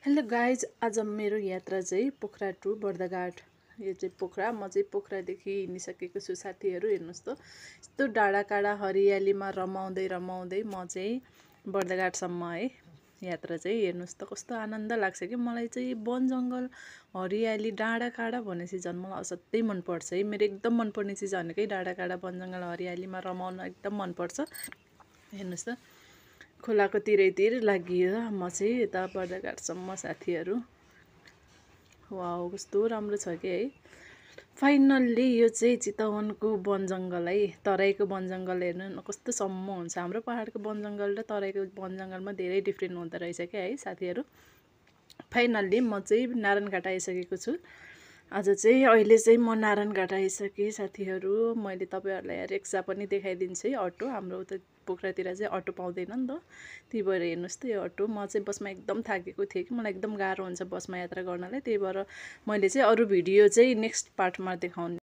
Hello guys, आज मेरो यात्रा चाहिँ पोखरा टु बर्दाघाट। यो चाहिँ पोखरा, म चाहिँ पोखरादेखि हिँडिसकेको छु। साथीहरू हेर्नुहोस् त, यस्तो डाँडाकाँडा हरियालीमा रमाउँदै रमाउँदै म चाहिँ बर्दाघाटसम्म है यात्रा चाहिँ हेर्नुहोस् त कस्तो आनन्द लाग्छ कि मलाई चाहिँ। वन जङ्गल हरियाली डाँडाकाँडा भनेपछि झन् मलाई असाध्यै मनपर्छ है। मेरो एकदम मनपर्ने चिज भनेकै डाँडाकाँडा वन जङ्गल हरियालीमा रमाउन एकदम मनपर्छ। हेर्नुहोस् त, खोलाको तिरैतिर लागियो म चाहिँ यता बर्दाघाटसम्म साथीहरू। वाउ, कस्तो राम्रो छ कि है। फाइनल्ली यो चाहिँ चितवनको वन जङ्गल है। तराईको वन जङ्गल हेर्नु न कस्तो सम्म हुन्छ। हाम्रो पहाडको वन जङ्गल र तराईको वन जङ्गलमा धेरै डिफ्रेन्ट हुँदो रहेछ क्या है साथीहरू। फाइनल्ली म चाहिँ नारायणघाट आइसकेको छु। आज चाहिँ अहिले चाहिँ म नारायणघाट आइसकेँ साथीहरू। मैले तपाईँहरूलाई रिक्सा पनि देखाइदिन्छु है, अटो। हाम्रो उता पोखरातिर चाहिँ अटो पाउँदैन नि त, त्यही भएर हेर्नुहोस् त यो अटो। म चाहिँ बसमा एकदम थाकेको थिएँ कि मलाई एकदम गाह्रो हुन्छ बसमा यात्रा गर्नलाई, त्यही भएर मैले चाहिँ अरू भिडियो चाहिँ नेक्स्ट पार्टमा देखाउने।